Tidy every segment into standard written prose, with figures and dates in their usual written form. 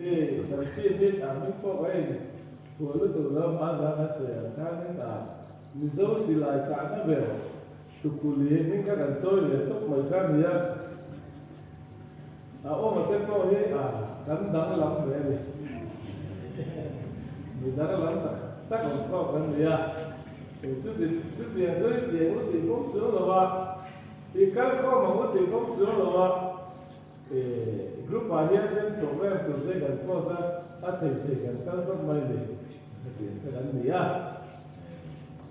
I kan team hi a hming pawh a in phuah lutuk lo a, hma zan a sawi ang khanin a Mizo silai kahna ber Tukuli hming kha kan chawi ve tawp mai kha a ni a. A awm a te pawh hi a kan danglam ve a ni. Mi danglam tak tak awm khawp kan ni a. Chuti chutiang chu i tiang u tih pawm chuang lo a, i kal khawm ang u tih pawm chuang lo a. Group ah hian kan program tur te kan post a, a thei thei kan kal tawp mai ni. Hetiang te kan ni a.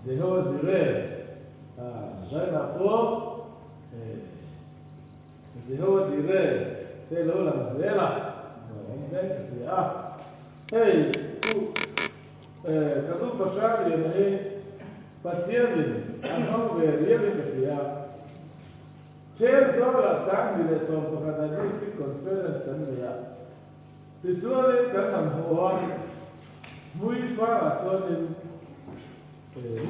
Jehovah Jireh zainah pawh Jehovah Jireh te lo lang zel a, awm hle ka hria a. Hei u ka nu Pastor Liana hi Pathianin a hmang ve riauin ka hria a. Thenzawl ah 2011 ah District Conference kan nei a, tichuanin kan han hmu a, Hmuifang ah chuanin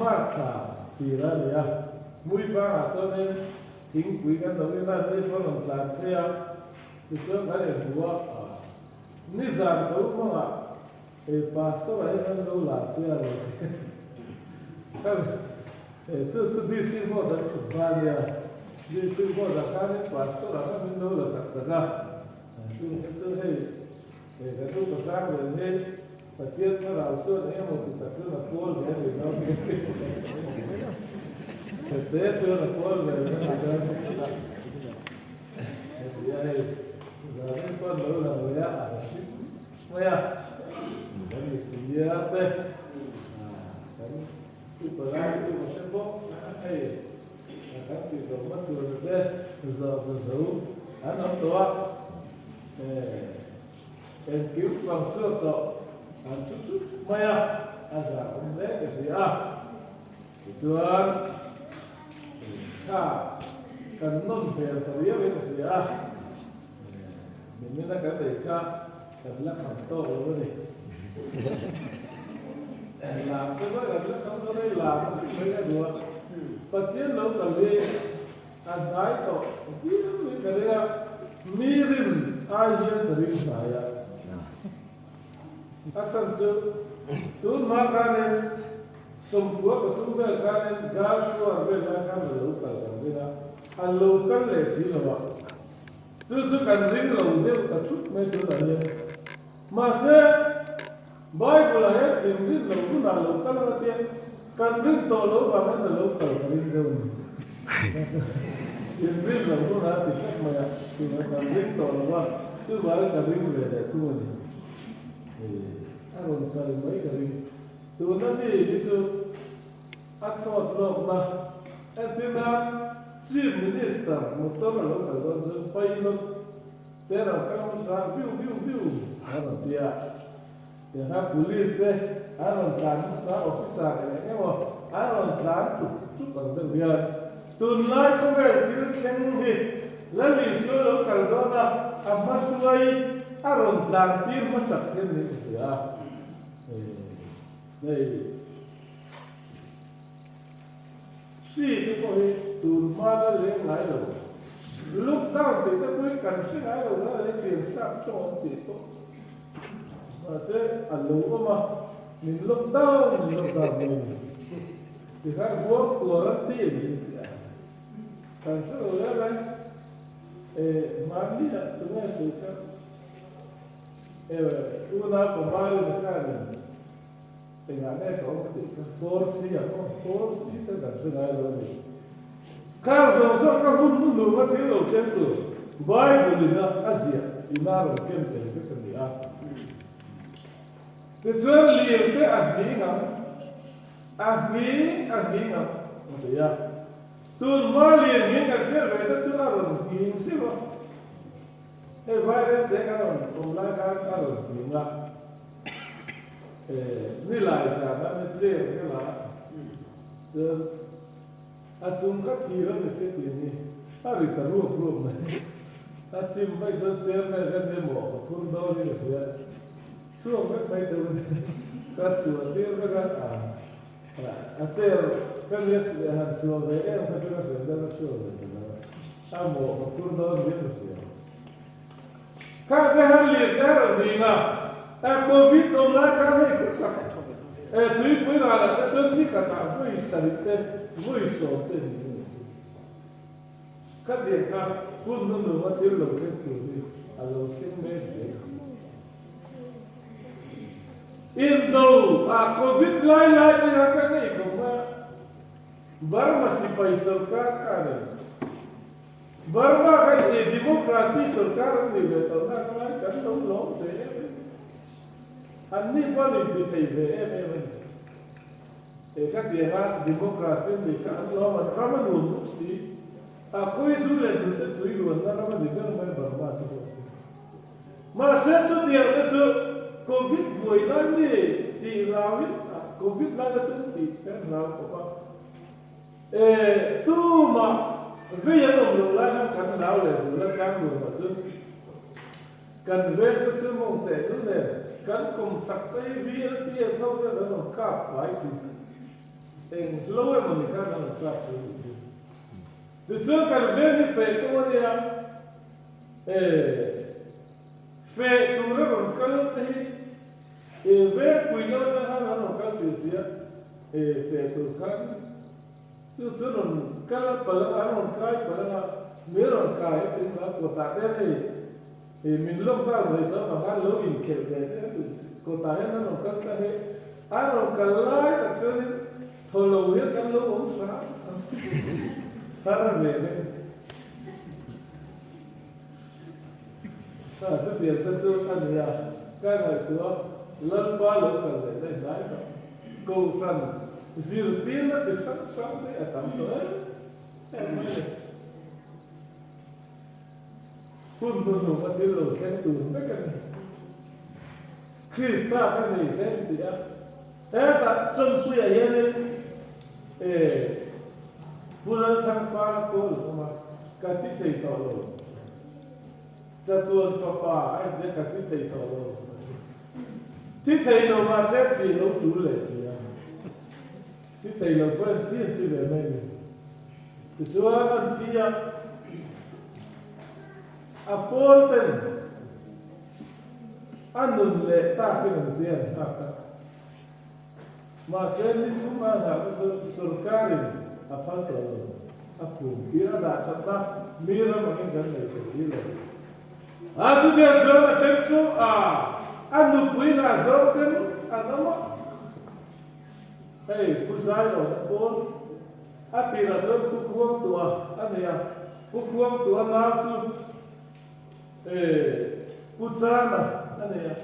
March thla tir a ni a, Hmuifang ah chuanin thingpui kan lo in a, ni pawh rawn tlan phei a, tichuan kan inhmu a, nizan tho hmangah Pastor ah hian an lo la che a lo ti. Chu chu DC board an thut hma a nia, DC board ah khanin pastor ah khan min lo la tak tak a, chu chu hei ka nu ka hrang vel hi Pathian thlarau chuan eng emaw ti tak chuan a kawl ve a ni lo Sete chuan a kawl ve a ni chuan heti a hei zanin pawn lo lang leh a a hrim mai a, kan misia te kan Upa lai chu ka hre bawk a, hei kan tih zawh hmachhuan te zawh chu zo an awm tawh a, engkim vang chhuak tawh an thu thut mai a, a zah awm hle ka hria a, tichuan kha kan nawm hmel ta riau in ka hria a, nimina kan ei kha kan la kham tawk lo a ni. Lam te pawh kan la kham dawn a, lam a tih mai a duh a. Pathian lo kal hi a hnai tawh viau in ka ring a, mi rim ai hian ka ring hnai a. A chhan chu tun hma khanin 93 vel khanin Gulf War vel lai khan a lo kal kan ring a, a lo kal leh si lo a. Chu chu kan ring lo deuh ta thut mai tunah hian. Mahse, Bible-ah hian inrin lo hunah lo kal ang a tia, kan rin tawh lo vangin a lo kal ka ring deuh ni. Inrin lo hunah a ti tlat mai a, tunah kan ring tawh lo va, chuvangin ka ring ve leh thung a ni. A rawn kal mai ka ring. Tuna mi hi chu a thawt lawkna entirna Chief Minister motor a lo kal dawn chuan pilot Te ram kal hmasa viu viu viu an rawn ti a, tiangkhan police te an rawn tlan hmasa officer eng eng emaw an rawn tlan tuk tuk ang deuh hian tunlai khawvel thil thleng hi Lalisua lo kal dawn a, a hmahruai a rawn tlan tir hmasak hian min ka hria a, hei Hri te pawh hi tun hma la leng ngai lo. Lockdown tih te pawhin kan hre ngai lo la leh pian sap tawng awm tih pawh. Mahse a lo awm a, min lockdown min lockdown mai a ni. Tikhan huang quarantine min ti a. Kan hre lo reng reng. E hmanni ah tunge sawi kha e unau pamari na khanin Engah nge ka awm tih kha 4C a awm, 4C te kan hre ngai lo a ni. Khang zawng zawng kha hun hun lung a thil lo ken tur Bible in a a ziah in a rawn ken tel vek a ni a. Tichuan lir te a hning ang, a hning a hning ang a ti a. Tun hma lir hning kan hriat ve te chu a rawn hning zeuh a. Hei Vairen te kan rawn awm lai khan a rawn hning a. Ni lai zan a ni chen ka la chuan a chung kha thir a ni si tih hi a ri ta ruak ruak mai. A chim mai chuan chen vel ka ni maw ka phur dawn hi ka hria. Chhuak vek mai deuh a ni. Ka chhuah tir vek a, a chair ka nia han chhuah ve em kha chu ka hriat deuh a chhuak ve ta lo a. A maw ka phur dawn hi ka hria. Kha te han lir te a rawn ring a, e Covid awm lai khan hei kut sak e tuipui ral ah te chuan ni khatah vawi sarih te vawi sawm te ni in an sawi. Khatiang kha hun hnuhnung a thil lo thleng tur hi a lo thleng mek zel. Indo ah Covid lai lai te kha ka ngei khawp mai a, Burma sipai sorkar kha a nei. Burma kha i democracy sorkar an nih ve tawh nak lai kan lo lawm ve em em. An ni pawh an inti thei ve em em a ni. He kha tianga democracy an nih kha an lawm an ram a nuam bawk si. A khawi zu leh hnute tui luanna ram a ni ber mai Burma te pawh chu. Mahse chutiang te chu Covid buai lai mi tih hlauin Covid lai te chu tih kan hlau khawp a. E, tumah vei an awm loh lai khan kan nau leh zul a tlang nuam ah chuan kan veng te chu mawng teh dul nen kan kawm chak te hi VLPF ho hian an rawn kap fai thin. Eng hlo emaw ni khan an rawn kap thin tih chu. Tichuan kan veng hi feh kawng a nia, e, feh tur a rawn kal te hi e veng pui lo atang khan an rawn kal thin sia. He feh tur khan chu chu rawn kal a palh anga, an rawn kai palh anga, min rawn kai a tih kha kawtah te hei hei min lockdown rei tawh avang khan lo inkhelh ve te a tih kawtah hian an rawn kal ta hei an rawn kal lai tak chuanin thaw lo hian kan lo awm hram har ve hle. Kha chutiang te chu a ni a, ka ngaihtuah Lalpa lo kal leh daih hnai tak. Kohhran zirtirna chi hrang hrang te a tam tawh em em mai a ni. Hun hnuhnung a thil lo thleng tur vek a ni. Krista ka nei thleng tih a, hetah Chawnpuiah hianin e Pu Lalthangfara pawl an awm a, ka ti thei tawh lo. Chatuan fapa a intia ka ti thei tawh lo. Thi thei lo mahse thi lo tul leh si a. Thi thei lo pawh an thi an thi ve mai ni. Tichuan an thi a, a pawl ten a nun leh takin an ti an nghak a. Mahse ni thum a nghah te chu sorkarin a phal tawh lo. A phum tir a dah thatna mi ram angin kan nei ta si lo. A chutiang chuan a then chu a a nupui ngah zawng ten an awm a. Hei Pu Zaiawna pawn a tirah chuan Pu Khuangtua a nei a, Pu Khuangtua nau chu Pu Chana a nei a,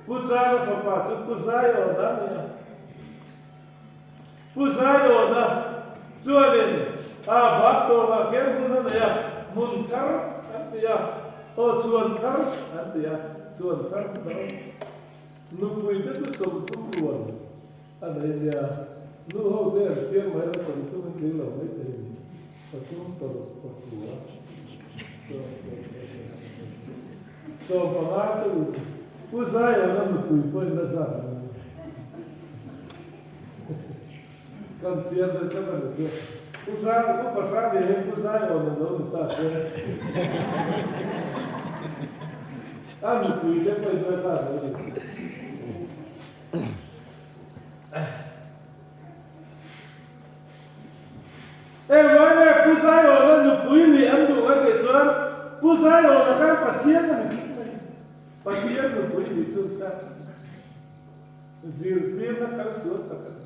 Pu Chana fapa chu Pu Zaiawna a nei a. Pu Zaiawna chuanin a Baptawngah khian hmun a nei a, hmun thar an ti a, aw chhuan thar an ti a, chhuan thar hmun a awm. Nupui te chu 30 rual a nei nia, nu ho te an siam mai lo 30 in tling lo mai thei ni, pathum paruk pakua 15 chu Pu Zaiawna nupui pawhin la zat a ni. Kan chiar deuh tlat a ni chu. Pu Hrang, Upa Hrang hi Pu Zaiawna lo ni ta se. A nupui te pawhin la zat lo ni. Engvai nge Pu Zaiawna nupui nih an duh a tih chuan Pu Zaiawna khan Pathian a ni tlat mai. Pathian nupui nih chu chhiat. Zirtirna kal sual tak a ni.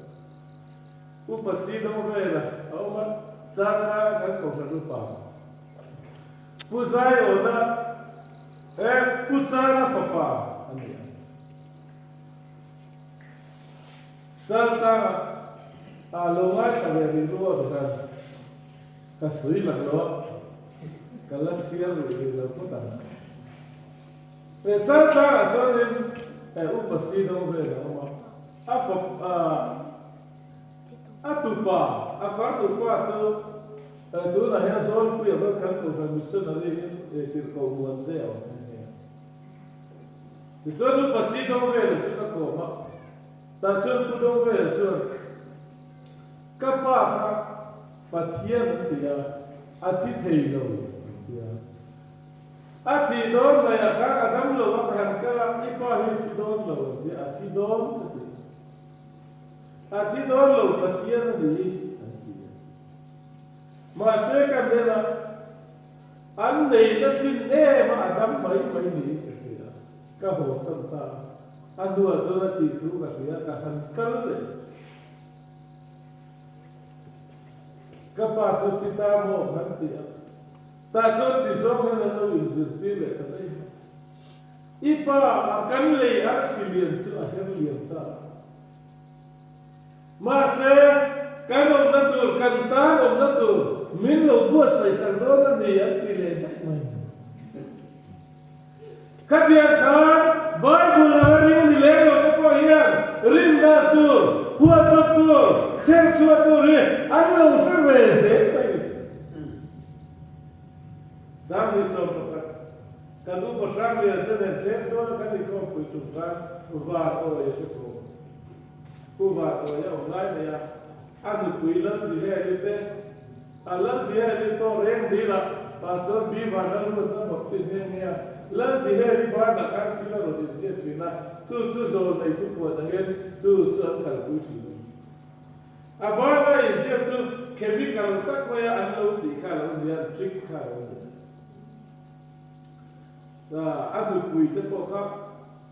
Upa Sido vela a awm a, Changkanga kan kohhran upa Pu Zaiawna he Pu Changa fapa a ni a. Changkanga ah lo ngaithla ve rih lu aw tikhan ka sawi lak lo a, ka la chhiar rih rih lo phawt ang. He Chaltlangah chuanin he Upa Sido vel a awm a, a fap a tupa, a farnu fa chu tunah hian Zawlpuia ber kan Kohhran Missionary in tirhkoh muan te a awm nghe nghe a. Tichuan Upa Sido vel chu ka kawm a, tah chuan Pu Dongvela chuan ka pa kha Pathian an ti a, a thi thei lo an ti a. A thih dawn mai a kha ka dam lo a ka han kal a, i pa hi a thi dawn lo ang tia a thi dawn ka ti. A thi dawn lo Pathian a ni an ti a. Mahse ka hnenah an neihna thin em a a dam mai mai niin ka hria. Ka hawsan ta a, a hnuah chuan a tih thu ka hria ka han kal leh. Ka pa chu thi ta maw han ti a, tah chuan ti zawng hian an lo inzirtir leh ta daih a. I pa a kan lei arsi lian chu a her liam ta a. Mahse, kan awmna tur, kan tan awmna tur min lo buatsaih sak dawn a ni an ti leh daih mai. Khatiang khan Bible anga ring ni lem lo te pawh hian rindan tur, huatchawp tur, chherchhuah tur hi an lo hre ve zel mai ni si. Zangni 11, Kan upa Hranglian te nen tlem chuan kan inkhawmpui tum khan Van awi a hre thawm. Pu Van awi a awm lai mai a, a nupui Laltiheli te, A Laltiheli pawh reng dilah Pastor B Vanlalruat a baptis nghe nghe a, Laltiheli banah khan thil a rawn inziak thin a, chu chu zawl nei thu puan angin chu chu an kalpui thin a ni. A bana inziak chu chemical tak maia an lo tih kha a lo ni a, trick kha a lo ni a. A nupui te pawh kha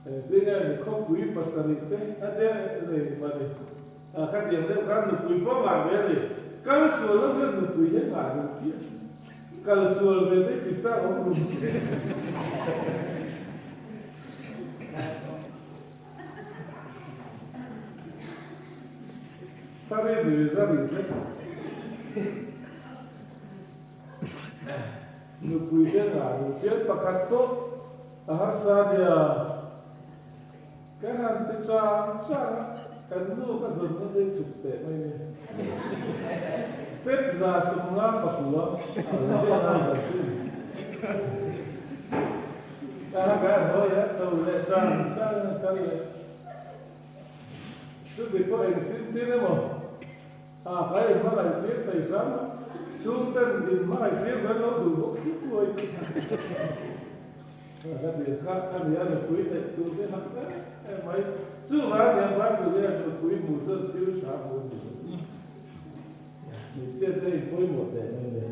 engtin nge ni khawpui pasarih te a deng nei mah ni. A ka tiang deuh khan nupui pawh ngah ve a ni. Kal sual lo hian nupui hi ngah duh phian. Kal sual ve te ti chak awm rum. Thari nui za ri hle. Nupui te ngah duh phian pakhat pawh a harsa nia. Ka han ti chang chang a, kan nu ka zawn na te chhuk teh mai ni. Step 159 a lo ziah ngai zan chu ni. Ka han ka han hawi a, chho leh chang chang a kal leh. Chuti pawh engtin tin emaw a ka inhmangaih tir thei hram a, chhungten inhmangaih tir kan lo duh bawk si puai. Ka dir kha a ni a, nupui neih tur te hak em em mai. Chuvang hian Bible hian nupui hmuh chuan thil tha hmu a ni lo. Hmeichhia te in pawimawh teh mai le.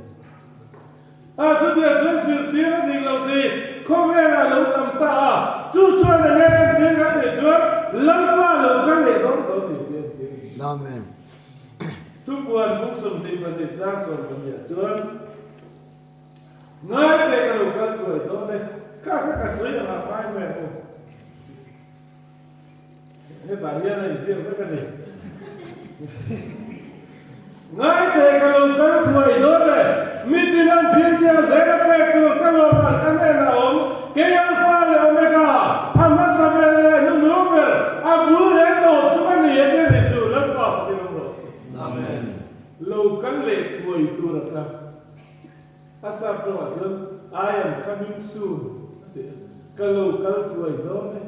A chutiang chuan zirtir a dik lo tih khawvelah lo tam ta a, chu chuan enge entir kan nih chuan Lalpa lo kal leh dawn tawh tih te entir a ni. Amen. Thupuan bung 22 chang 12 chuan. Ngai teh ka lo kal thuai dawn e, kha kha ka sawi ang ah ngai mai ang u. Hetah hian a inziak vek a ni. Ngai teh ka lo kal thuai dawn e, mitin an thil tiang zel a pek tur ka lawmah ka hnenah a awm, kei Alpha leh Omega, a hmasa ber leh hnuhnung ber, a bul leh tawp chu ka ni e tih a ni chu Lalpa fakin awm rawh se. Amen. Lo kal leh thuai tur a kha. A sap tawngah chuan I am coming soon a ti a, ka lo kal thuai dawn e.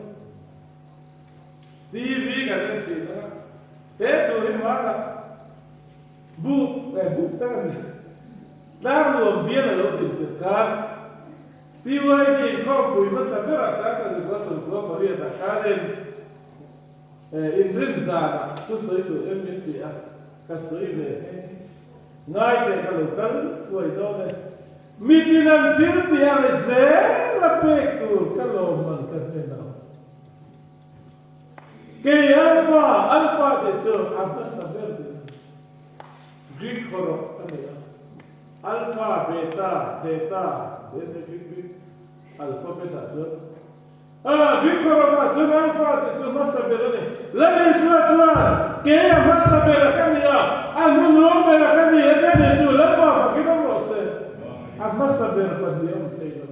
TV kan en thin a, he tur hi hmanah buk eh buk tak a ni, tlangnuam bial a lo din tir khan PYD inkhawmpui hmasa berah Sangha Zikua Sawmkua pariatah khanin eh inrin zanah thusawi tur em min ti a, ka sawi ve nghe nghe. Ngai teh ka lo kal thuai dawn e. Mitin an thil tih a ri zel a pek tur ka lawmman ka hnen ang. Kei Alpha, Alpha tih chu a hmasa ber tih a ni. Greek hawrawp a ni a. Alpha, Beta, Theta, then a Greek Greek alphabet ah chuan A, Greek hawrawpah chuan Alpha tih chu hmasa ber a ni. Lal Isua chuan, Kei a hmasa ber a ka ni a, a hnuhnung ber a ka ni a ka ni chu Lalpa fakin awm rawh se. A hmasa ber pahnih a awm thei lo.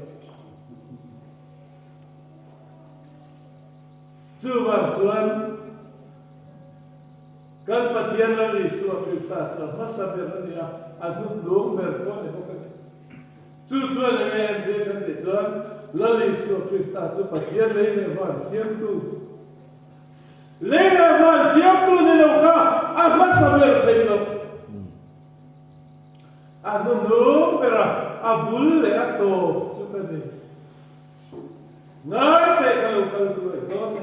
Chuvang chuan kan Pathian Lal Isua Krista chu a hmasa ber a ni a, a hnuhnung ber pawh a ni bawk a ni. Chu chuan enge entir kan tih chuan Lal Isua Krista chu Pathian lei leh van siamtu, lei leh van siamtu ni lo kha a hmasa ber thei lo. A hnuhnung bera a bul leh a tawp chu ka ni. Ngai teh ka lo kal tur e dawn e.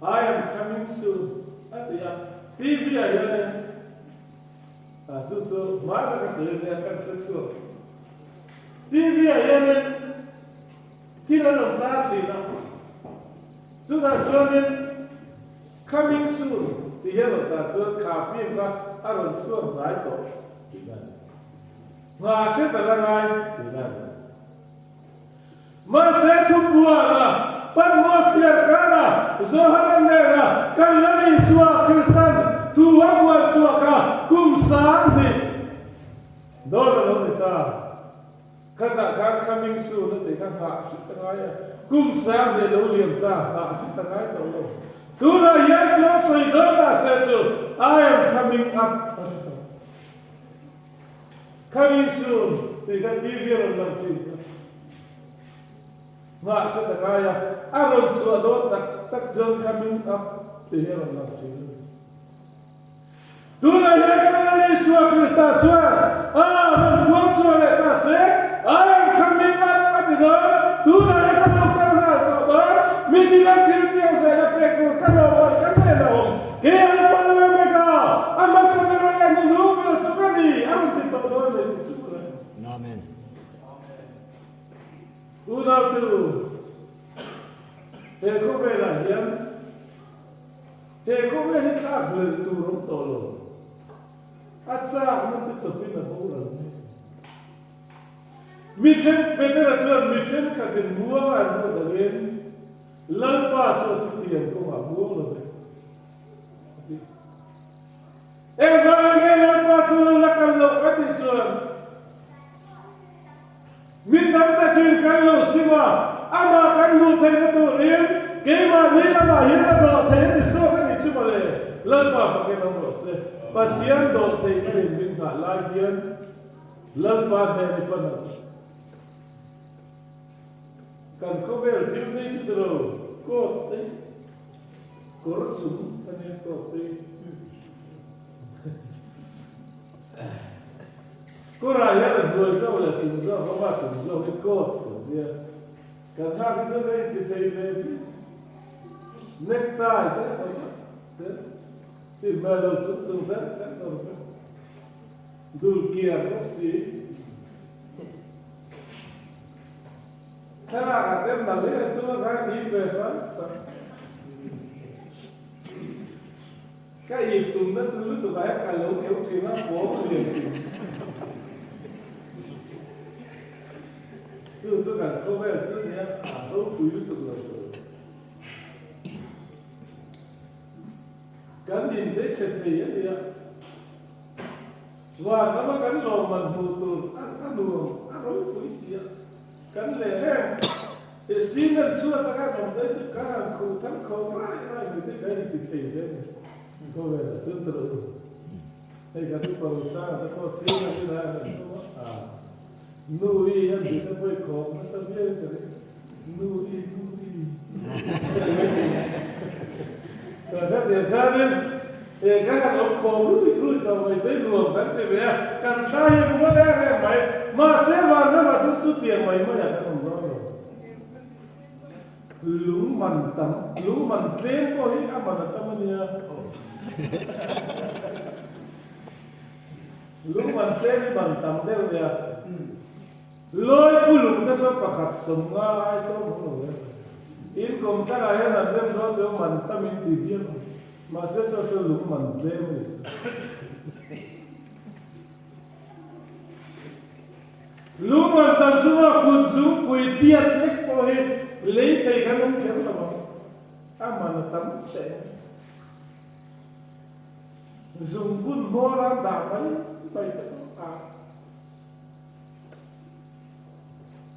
I am coming soon a ti a, TV ah hianin chu chu hmai taka sawi ania kan hre chhuak. TV ah hianin thil an rawn tar thin a, chutah chuanin coming soon tih hi a rawn tar chuan kha film kha a rawn chhuak hnai tawh tihna a ni. Nghah hret a la ngai tihna a ni. Mahse thupuana Patmos thliarkara Johana hnena kan Lal Isua Kristan thu a bual chhuak a, kum 2000 dawn a lo ni ta. Khatah khan coming soon a tih kha nghah hret a ngai a, kum 2000 lo liam ta, nghah hret a ngai tawh lo. Tunah hian chuan sawi dawn ta se chu I am coming up a ti tawh. Coming soon tih kha TV a rawn lang thin kha. Nghah hret a ngai a, a rawn chhuah dawn tak tak chuan coming up tih hi a rawn lang thin a ni. Tunah hian kan Lal Isua Krista chuan a rawn buang chhuah leh ta se, I am coming up a ti dawn. Tunah hian ka lo kal nghal tawh dawn, mi dila thil tiang zehna pek tur ka lo awm ka hnenah awm. Kei Alpha leh Omega, a hmasa ber a leh hnuhnung ber chu ka ni, a rawn ti tawh dawn a ni tih chu ka hre. Amen. Unautu, he khawvelah hian he khawvel hi tlak hlelh tur awm tawh lo. A chakna te chawpin a boral mek. Mi then, Petera chuan mi thenkhatin muang an hmuh dangin Lalpa chu a thutiam kawngah muang lo ve, a ti. Engvangin nge Lalpa chu lo la kal loh a tih chuan, Mi tam takin kan lo sim a, amah kan hmuh theihna turin keimahni lamah hian a dawh thei a ni zawk a nih chu mawle. Lalpa fakin awm rawh se. Pathian dawh theihna in min nghah lai hian Lalpa hnen i pan ang. Kan khawvel thil nei chu tilo coat te kawr chung a nia coat te kawrah hian a hnuai zawk leh a chung zawk a a chung zawk hi coat kan nia kan nghak hi chuan a inti thei ve viau necktie te te ti hmel lo chung chung te kan awm vek. Dul kiar bawk si. Thlalak ah te mal hi an tum a khan ip ve fan fan. Ka ip tum na tu lutuk ah hian ka lo eu thin a pawng lian tum. Chu chu kan khawvel chu nia a ropui lutuk lo tur. Kan inbe chhe thei a nia. Van lama kan lawmman hmuh tur a nuam a ropui si a, kan leh em he cement chhuat a kan awm daih chu kan han khuh thar kho rai rai mai te kan inti thei hle a ni. Khawvelah chuan ta lo hei kan upa Rosanga te pawh cement in a han tum a, nu i an tih te pawh i khawp nasa viau in ka ring, nu i nu i Tah kha tiang khanin He kha kan awm khawm rui rui tawh mai te nuam kan ti ve a, kan thla hi a mual em em mai. Mahse vanram ah chuan chutiang mai mai ah kan awm dawn lo. Lung man tam, lung man tlem pawh hi a man a tam a nia. Lung man tlem hi man tam deuh a nia. Lawi pu lung te chuan pakhat 50 ai tlawm awm lo e. In kawmthlang ah hian an rem dawn deuh man tam in ti viau ang. Mahse saw saw lung man tlem a ni chu. Lung man tam chunga kut zungpui diat lek pawh hi lei thei kan awm kher lo ang. A man a tam teh. Zungbun hmawr an dah mai mai te pawh a.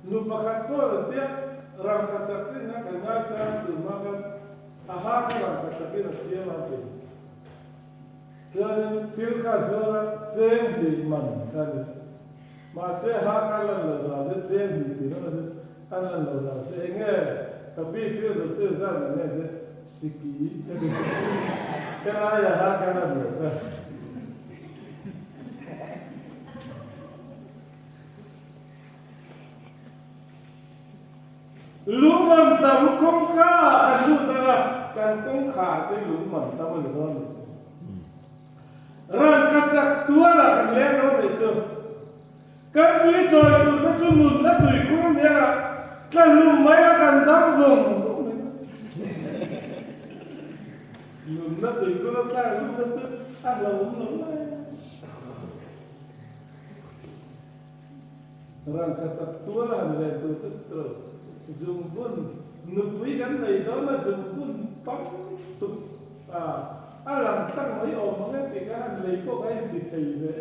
Nu pakhat pawh an tia rangkachak rin a kan ngaisang tur hma khan a ha kha rangkachak in a siam a ti. Chuanin thil kha zuar a cheng hnih man kha a ni. Mahse ha kha a lan loh dan chu cheng hnih tih rawh chu a lan loh dan chu eng nge ka pi thil zawt chu zat ang nge te siki ka ti chu ka laia ha kha lan loh kha. Lung an tam. lam kawngka ah kan lut ang a, kan kawngkhar te lung man tam a ni dawn a ni chu. Rangkachak tual ah kan leng dawn a ni chu. Kan tui chawi tur te chu nunna tui khur nia tla hlum mai a kan dam vawng vawng mai. Nunna tui khur a tla hlum na chu a hlauhawm lo mai. Rangkachak tual a han len tur te chu tawh zungbun nupui kan nei dawn a zungbun pang tuk a a lang tlang mai awm ang e tih ka han lei pawh ka inti thei ve.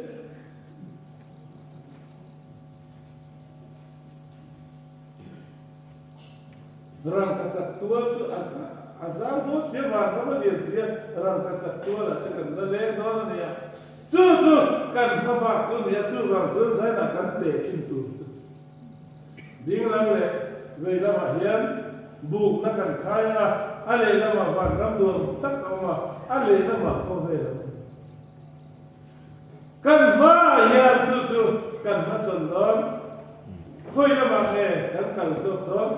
Rangkachak tual chu a zau dawn sia van ram a lian sia rangkachak tualah te kan la leng dawn a nia. Chu chu kan hma bak chu a nia chuvang chuan zainah kan teh thin tur chu ding lam leh vei lamah hian bukna kan khai a, a lehlamah vanram nuam tak a awm a, a lehlamah khawvel a awm. Kan hmaah hian chu chu kan hmachhawn dawn, khawi lamah nge kan kal zawk dawn?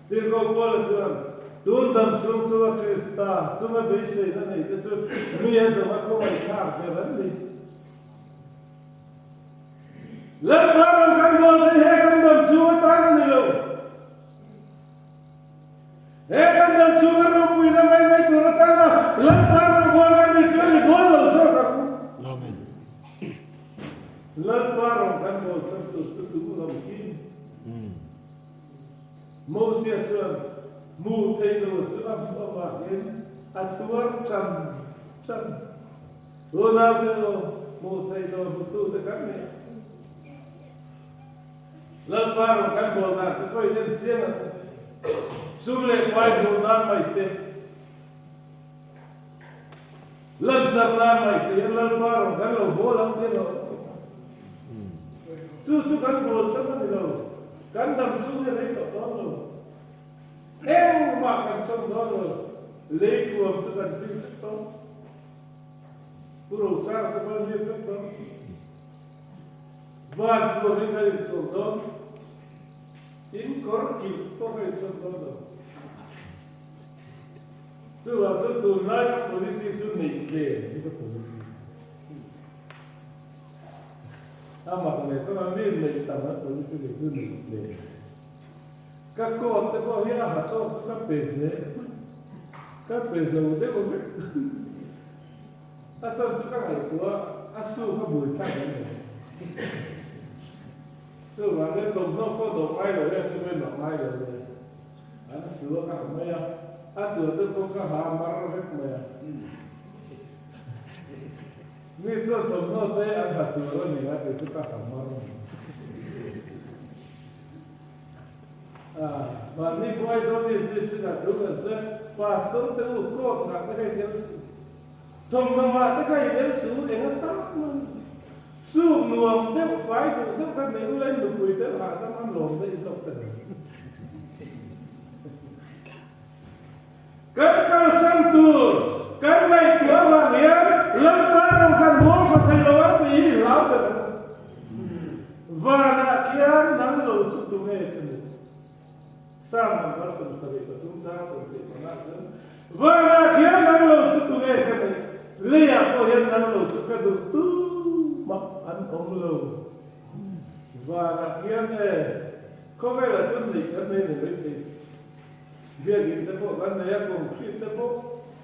Tirhkoh Paula chuan, Tun dam chhung chunga Krista chunga beiseina neite chu mi a zawnga khawngaihthlak ber an ni. Lalpa rawn kan bual thei he kan dam chhung atan a ni lo. He kan dam chhunga ropuina mai mai tur atana Lalpa rawngbâwl kan nih chuan i bâwl lo zawk ang u. Amen. Lalpa rawn kan bâwl chhan tur chu chung lam hi. Mosia chuan hmuh theih lo chu a hmuh avangin a tuar ṭan ṭan. Unaute aw, hmuh theih lo hmutute kan ni a. Lalpa rawn kan bawl dan te pawhin en chiang ang u. Sum leh pai hmuh nan mai te, lansar nan mai te hian Lalpa rawn kan lo bawl ang te lo. Chu chu kan bawl chhan a ni lo. Kan dam chhung hi a rei tawh dawn lo. Engmah kan chawm dawn lo. Lei thuam chu kan hlim vek dawn. Pu Rosara te pawh an hlim vek dawn. Van thuamin kan inthuam dawn, in kawr kilh pawh ka inchhawm dawn lo. Chuvang chuan tunlai ka policy chu neih tlem hi ka policy. A mak leh chuan a mi neih tam an policy leh chu neih tlem. Ka coat te pawh hi a ha tawk chu ka pe zel, ka pe zo deuh vek. A chhan chu ka ngaihtuah a su ka bui thlak em em. Chuvangin thawmhnaw pawh dawh ngai lo em chu em a ngai lo le. An su a ka ha mai a, a chuan te pawh ka ha mar vek mai a. Mi chuan thawmhnaw te an ha chuan a ni a kei chu ka ha mar mai. Mahni buai zawng ni si si dah thu kan sawi a, Pastor te u court ngah te kha i tel suh, thawmhnaw ah te kha i tel suh u eng atan man suk nuam deuh fai duh deuh kha nei ula in nupui tel hahdam an lawm daih zawk ta lo. Kan kalsan tur kan ngaihtuah avang hian Lalpa rawng kan muang tha thei lo ang tih hi hlau ber ang. Vanah khian nang lo chu tunge ka ni? Psalm number 73 chang 75 chuan, Vanah khian nang lo chu tunge ka ni? Leiah pawh hian nang lo chu ka duh tumah an awm lo. Vanah khian e, khawvelah chuan neih kan nei ni mai thei. Biakinn te pawh kan nei a, concrete te pawh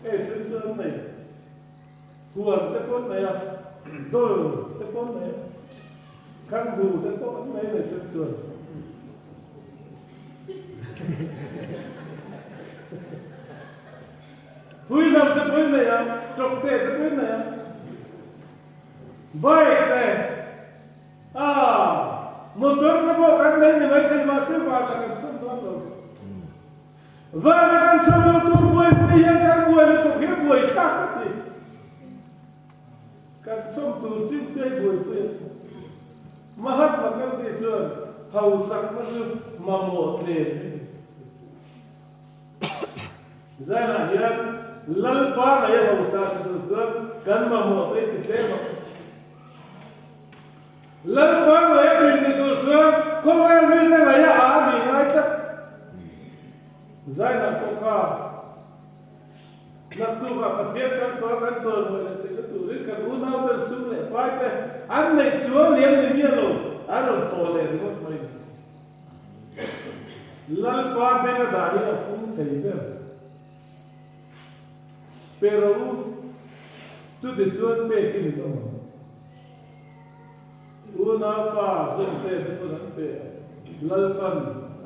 hei then chu an nei, huan te pawh an nei a, dawl te pawh an nei a, kanghu te pawh an nei nei then chuan. Phuihnam te pawh in nei a, tawkte te pawh in nei a, bike te, Ah, motor na pawh kan nei ni mai thei mahse vana kan chhawm dawn lo. Vana kan chhawm lo tur buaipui hian kan buai lutuk hi a buai thlak ka ti. Kan chhawm tur chin chiai buaipui a ni. Mahatma Gandhi chuan hausakna chu mamawh tlem a ni. Zanah hian Lalpa ngaih a hausa ni tur chuan kan mamawh te i ti tlem ang. Lalpa ngaih a rin ni tur chuan khawvel mite ngaih a a nih ngai tlat. Zainah pawh kha naktukah Pathian kan sawi kan sawi mawi leh theihna turin kan unauten sum leh pai te an neih chuan liam ni miah lo an rawn thaw leh ringawt mai ni. Lalpa beng a dah hi a pung thei ber. Pe rawh u, chutichuan pekin in awm ang. Unaupa zawngte hmun an pe a, Lalpan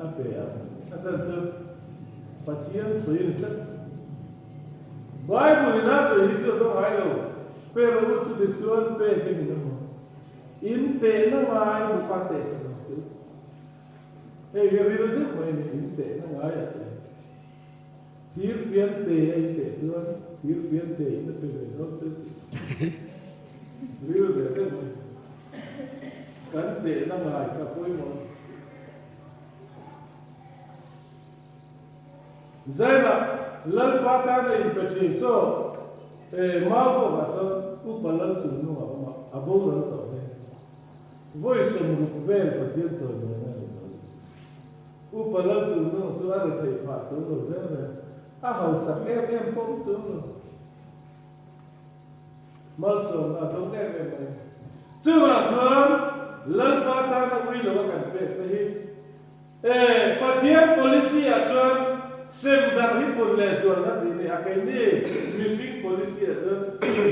a pe a, a chan chu Pathian sawi a ni tlat. Bible in a sawi hi chu a dawng ngai lo, pe rawh u, chutichuan pekin in awm ang. In tehna ngai buka tehsak ang chu. Hei hi ril deuh mai a ni, in tehna ngai a ti. Thir fian te a in teh chuan thir fian te in a pe ve dawn che tih ril ve deuh mai. Kan tehna ngai ka pawimawh a ni. Zainah Lalpa tan a inpe thin chaw e mau pawh ah sawn upa lal chung hnungah a awm a, a boral tawh hle. Vawi 60 vel Pathian chawimawi a ni tawh. Upa lal chu nu chu a retheih phah chu lo reng reng, a hausak em em pawh chu lo. Malsawmna a dawng em em mai. Chuvang chuan Lalpa tana ui lo a kan pek te hi e Pathian policy ah chuan sem darh hi pun leh zualna tih ni a keini mihring policy ah chuan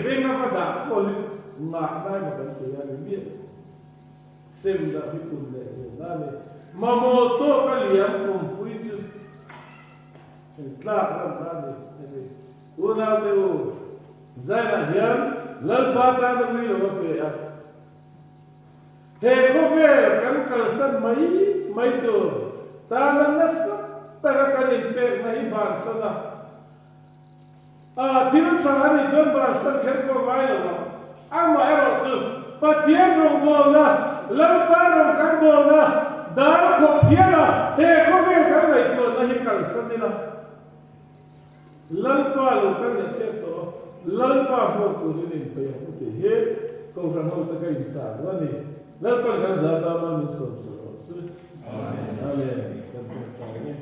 beng a va dah khawlin ngahna emaw kan ti a ni miah lo. Sem dah hi pun leh zel na a ni. Mamawh tawk a liam kumpui chu tlak ram na a ni heti. Unaute u, Zainah hian Lalpa tan a ui lo a pe a. He khawvel kan kalsan mai mai tur tana nasa taka kan inpekna hi bansan a. A thil tha a nih chuan bansan kher pawh ngai lo ang. Amaherawh chu Pathian rawngbawlna, Lalpa rawn kan bawlna dar khawp hiala he khawvel kan ngaihtuahna hi kalsan ila. Lalpa lo kal leh tep tawh a, Lalpa hmuak turin inpeih ang u tih hi Kohhran ho te ka inchah duh a ni. Lalpan kan za ta mal min sawm tur rawh se. Amen. Kan tawngtai e.